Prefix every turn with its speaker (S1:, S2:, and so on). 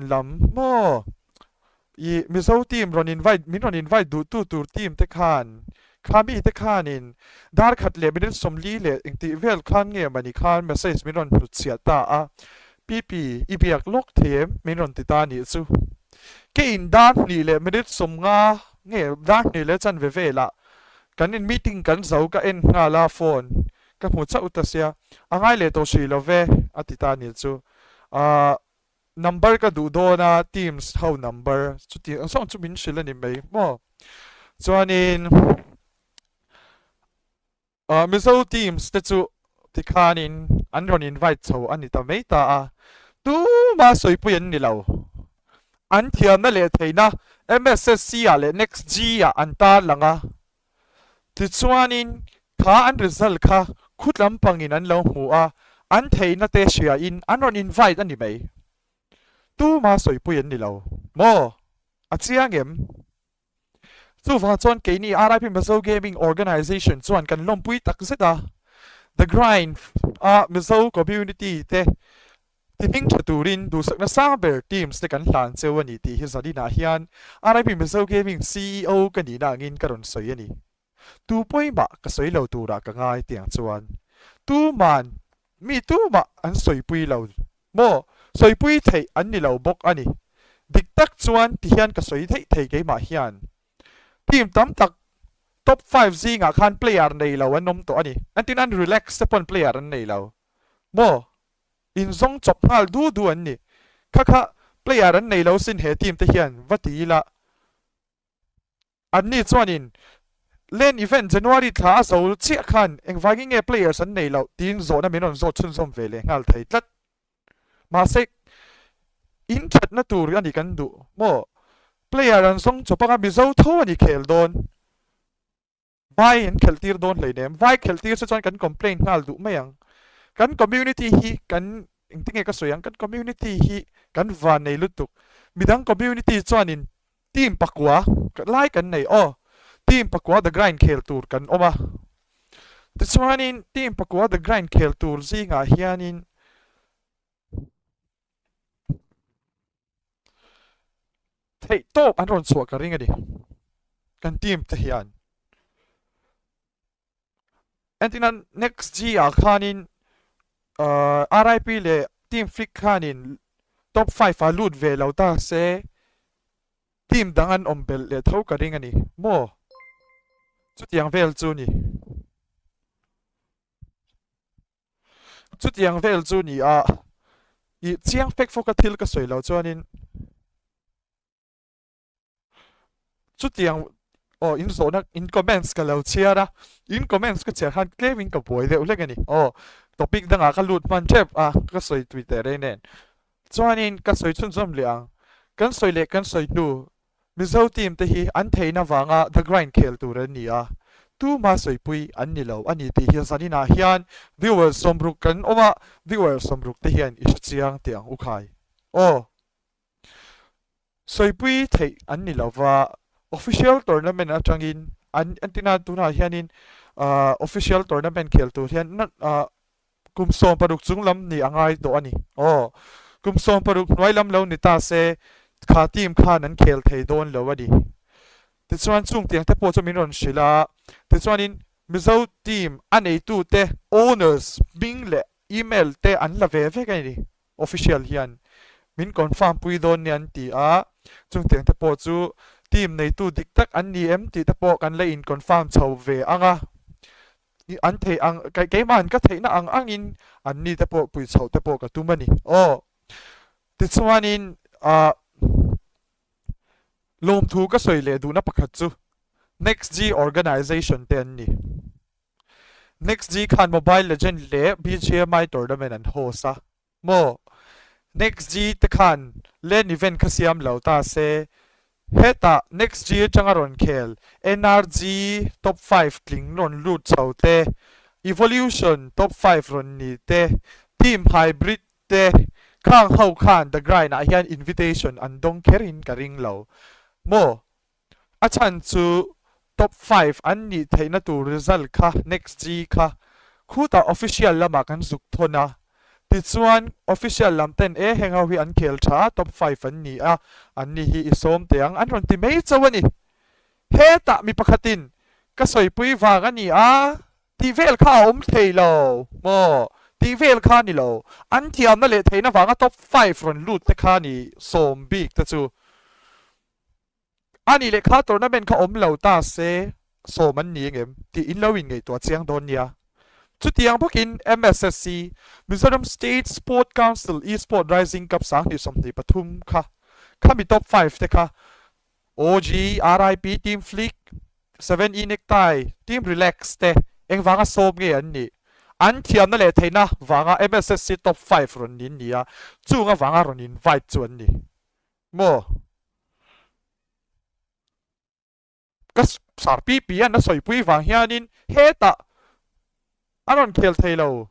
S1: lam maw i Mizo team rawn invite min rawn invite duh tu tur team te khan kha mi te khanin dar khat leh minute 40 leh engtih vel khan nge mani khan message min rawn hnutchhiah ta a, Pipi i biak lawk thei em min rawn ti ta nih chu. Ke in dar hnih leh minute 50 nge dar hnih leh chanve velah kan in meeting kan zo ka en nghal a phone ka hmu chauh ta sia a ngai leh tawh hrih lo ve a ti ta nih chu. Ahh Number ka duh dawn a, Teams ho number chuti ang zawng chu min hrilh a ni mai maw. Chuanin ah Mizo Teams te chu tikhanin an rawn invite chho a ni ta mai ta a, tumah sawipui an ni lo. An thiamna leh theihna MSSC ah leh Next G ah an tarlang a, tichuanin kha an result kha khut lampangin an lo hmu a, an theihna te hriain an rawn invite a ni mai. Tuma sawipui an ni lo maw? A chiang em? Chuvang chuan keini RIP Mizo Gaming Organization chuan kan lawmpui tak zet a, The Grind a Mizo community te Ti hming tha turin duhsakna sang ber teams te kan hlan cheu a ni tih hi zaninah hian RIP Mizo Gaming CEO ka nihna angin ka rawn sawi a ni. Tu pawimah ka sawi lo turah ka ngai tiang chuan tuman mi tumah an sawipui lo maw? Sawipui theih an ni lo bawk a ni. Dik tak chuan ti hian ka sawi theih thei keimah hian team tam tak top five zingah khan player nei lo an awm tawh a ni. Entin an relax te pawn player an nei lo maw? Inzawng chawp nghal du du an ni. Kha kha player an nei lo sin he team te hian va ti ila. Anni chuanin Len event January thla a zo chiah khan engvangin nge players an nei loh tiin zawhna min rawn zawt chhunzawm ve leh nghal thei tlat. Mahse in thatna tur a ni kan duh maw? Player an zawng chawp anga Mizo tho a ni khel dawn. Vai an khelh tir dawn hleinem. Vai khelh tir se chuan kan complain nghal duh mai ang. Kan community hi kan engtinge ka sawi ang, kan community hi kan van nei lutuk. Midang community chuanin team pakua lai kan nei aw. Team pakua the grind khel tur kan awm a. Tichuanin team pakua the grind khel tur zingah hianin Theih tawp an rawn chhuah ka ring a ni. Kan team te hian. Entina next G ah khanin RIP leh team flick khanin top 5 ah lut ve lo ta se team dang an awm belh leh tho ka ring a ni maw? Chutiang vel chu ni. Chutiang vel chu ni a, i chiang fek fawk a thil ka sawi lo chuanin chutiang aw in zawhna in comments ka lo chhiar a, in comments ka chhiar khan tlem in ka buai deuh hlek a ni. Aw topic dangah ka lut hman tep a, ka sawi tui teh reng nen. Chuanin ka sawi chhunzawm leh ang, kan sawi leh kan sawi hnu Mizo team te hi an theihna vanga The Grind khel tur an ni a, tuma sawipui an ni lo a ni tih hi zaninah hian viewers 60 kan awm a, viewers 60 te hian i hrechiang teh ang u khai. Aw. Sawipui theih an ni lova, official tournament atangin an entina tunah hianin official tournament khel tur hian Kum 16 chung lam nih a ngai tawh a ni. Aw, kum 16 hnuai lam lo ni ta se, kha team khan an khel thei dawn lo a ni. Tichuan chung tiang te pawh chu min rawn hrilh a, tichuanin Mizo team a neitute owners hming leh email te an la ve vek a ni. Official hian min confirm pui dawn nia an ti a, chung tiang te pawh chu team neitu dik tak an ni em tih te pawh kan la in confirm chho ve ang a. An theih ang, keimah an ka theihna ang angin an ni te pawh pui chhoh te pawh ka tum a ni. Aw. Tichuanin ah lawmthu ka sawi leh duhna pakhat chu Next G Organization te an ni. Next G khan Mobile Legend leh BGMI tournament an host a. Maw? Next G te khan LAN event kha siam lo ta se, hetah Next G atanga rawn khel NRG top five tling rawn lut chho te, Evolution top five rawn ni te, Team Hybrid te khang ho khan The Grind ah hian invitation an dawng kher in ka ring lo. Maw? A chhan chu top five an nih theihna tur result kha next G kha khutah official lamah kan zuk thawn a. Tichuan, official lam ten e heng ho hi an khel tha a, top five an ni a, an ni hi i sawm teh ang an rawn ti mai chauh a ni. Hetah mi pakhatin ka sawipui vang a ni a tih vel kha a awm thei lo maw? Tih vel kha a ni lo. An thiamna leh theihna vanga top five rawn lut te kha ni sawm bik te chu. A nih leh kha tournament kha awm lo ta se sawm an ni engem tih in lo inngaihtuah chiang dawn nia. Chutiang bawkin MSSC, Mizoram State Sport Council E-Sport Rising Cup 2023 kha khami top five te kha OG, RIP, Team Flick, 7E Necktie, Team Relax te engvanga sawm nge an nih? An thiamna leh theihna vanga MSSC top five rawn nin nia, chung avanga rawn invite chu an ni. Maw? Ka sar pi pi an a sawipui vang hianin hetah a rawn khel thei lo.